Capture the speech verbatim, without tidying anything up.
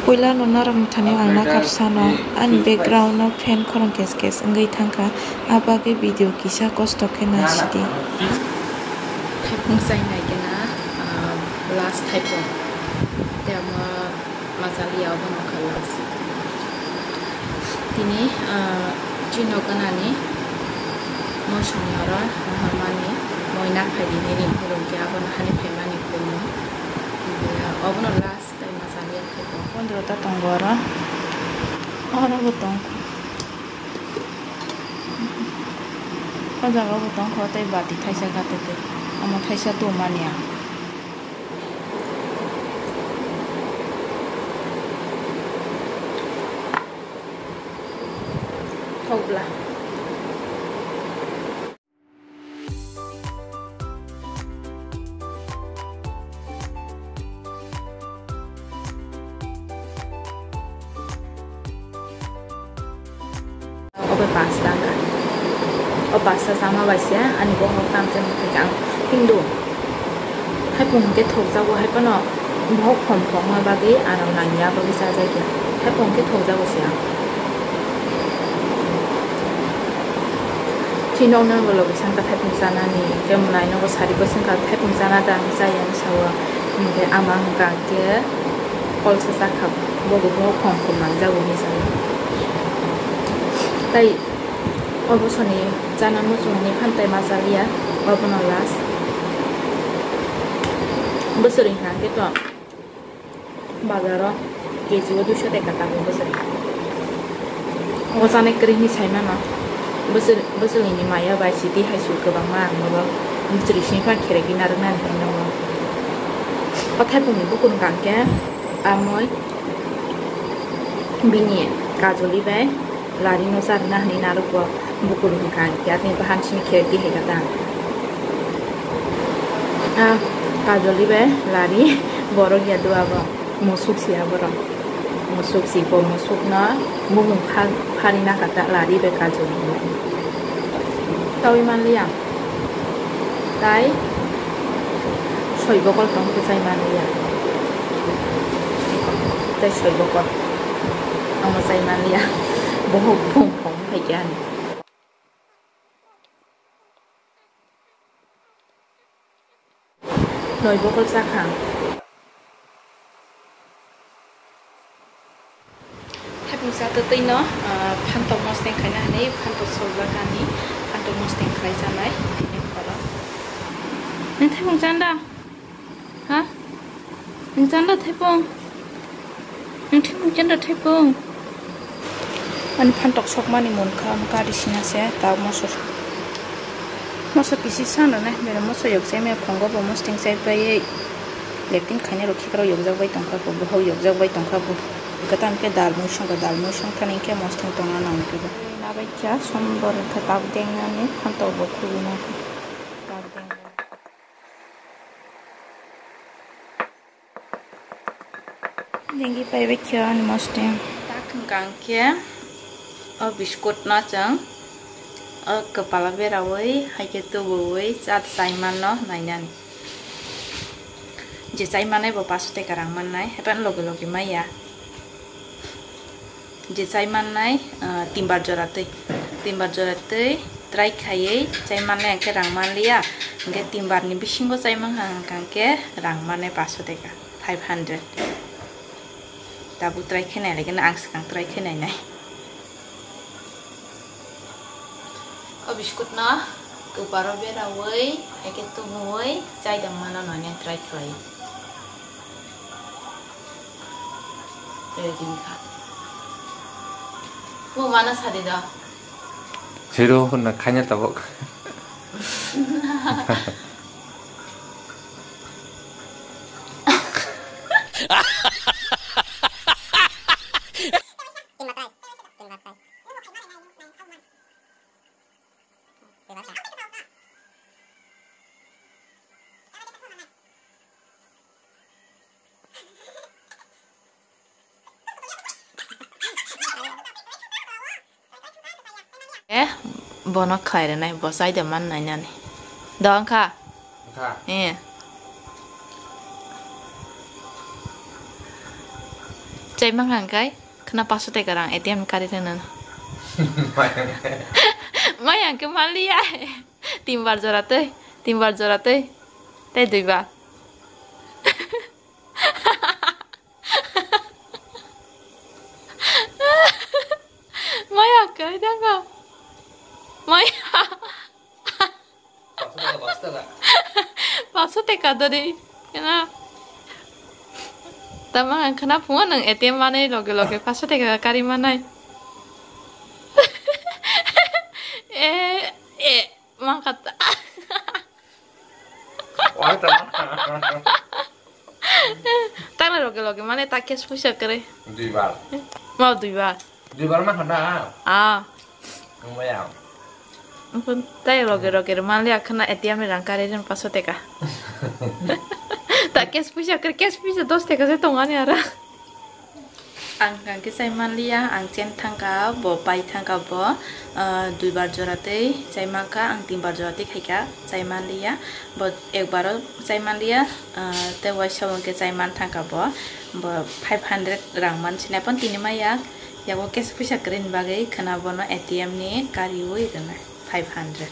Puila no narwk thani ang nakhar sano, ani background no fan khorang kes kes wngwi thangkha, a bagwi video kisa kosto khe naisidi. Thaipung chai nai kena, ah, last thaipung. Tei omo machaliya obono kha last. Tini, ah, chino ganani mosongni oro nahormani moina phaidi ni ring phuru khe abono hani phaimani kumo. Obono last. Tei machaliya khe bo. Pondro ta tongo oro. Oro bo tong. O jaga bo tong kho tei bati thaisa kha tei tei. Omo thaisa tu mania. Thokbla. Obo pasta wngkha. O pasta chama bai se ani bokhorok tamo se mwthai khe ang hindu. Haipung hwnkhe thokjago, haiphano bokhok khom khokma bagwi aram nangya bagwi chajakya. Haipung hwnkhe thokjago se ang. Chini nokni ulo bo sangkha thaipung chanani, hwnkhe mwnai nogo sari bo sangkha thaipung chana da hinwi chaya hinwi sao. Hwnkhe ama hwnkha hwnkhe kolsa chakha, bobo bokhok khom khom nangjago hinwi sao. Tai o bosoni chana muchungni phan tai machaliya, obono last. Bwswrwi hwnkha hwnkhe to bazaro K G o duiso taka tabuk bwswrwi. O chanai kwrwi hinwi sai mano. Bwswrwi, bwswrwini maya bai siti hai su kwbangma ang nogo bwswrwi sini phan kheregwi narwknani hinwi nogo. O thaipungni bukur hwnkha hwnkhe amoi bini kajoli bai. Lari no charwna hinwi narwkgo bukur hwnkha, hwnkhe atini bahan simi khe tihai kha ta. Ah, kajoli bai lari borok ya dua bo musuk si aborok. Musuk si bo musuk no bumung pha-, phari na kha ta lari bai kajoli hinwi. Taui manliya. Tai soi bokol tong khe chai manliya. Tai soi bokol. Omo chai manliya. Bohok bumung phai khe ani. Noi bokol chakha. Thaipung sa twtwi no, ah, phantok mosteng khaina hinwi phantok soljak ani, phantok mosteng khlai chanai tini khoro. Nang thaipung chanda? Ha? Nang chanda thaipung? Nang thaipung chanda thaipung? Ani phantok sokmani munkha, gari sina se ta moso. Moso kisi san rwnai, bere moso yok se me phongo bo mosteng chai pai. Latrine khainai rok khikrok yokjak bai tongkha bo, bohok yokjak bai tongkha bo. Kwtal khe dal mui songkha, dal mui songthani khe mosteng tongna nang khe bo. Nabai kha sombor khe tabuk dengnani phantok bo khulina khe. Tabuk dengnani. Dengi pai bai khe ani mosteng. Tak hwnkha khe o biscuit no chwng o kwpala beraui hai khe tubuui chat chai manno nainani. Je chai mannai bo paso teka rang mannai, haikhe logi logi maya. Je chai mannai, ah, timbar jora twi. Timbar jora twi try khaiwi chai mannai, hwnkhe rang manliya. Hwnkhe timbarni bisingo chai mankha hwnkhe rang mannai paso teka, five hundred. Tabuk try khe nailai gana, ang swkang try khe nainai. O biscuit no kwparo beraui, haikhe tubui, chai da mano nani try khlai. Ready kha. Mo mana sadi da. Siro hwnna khaina tabuk. Eh, bono khlai rwnai, bo chai de man nainani. Dong kha? Kha. Eh. Chai mang hang kai, khna paso teka rang A T M kari reno. Mai hang kai. Mai hang ke maliya. Tin bar jora tei, tin bar jora tei. Tei dui bar. Mai hang kai dango. Mai. Paso teka, paso teka. Paso teka dori. Kena. Tama ang khna phungo nang A T M manai loge loge paso teka kari manai. Eh, eh, mangkata. Wah, tama. Tang loge loge mane ta cash puisa kere. Dui bar. Mau dui bar. Dui bar ma khanda. Ah. Nungmaya. Nukun tai roge roge mali akhana A T M ni rang kare rin paso teka. Ta cash puisa kere, cash puisa dos teka se tongani ara. Ang hwnkhe chai manliya, ang chen thangkha, bo pai thangkha, bo, ah, dui bar jora tei chai mankha, ang tin bar jora tei khaikha, chai manliya, bo ekbaro chai manliya, ah, tei waisa hwnkhe chai man thangkha bo, bo five hundred rang man sinai phano tini maya, yago cash puisa kwrwini bagwi khwna bono A T M ni kariui rwnai five hundred.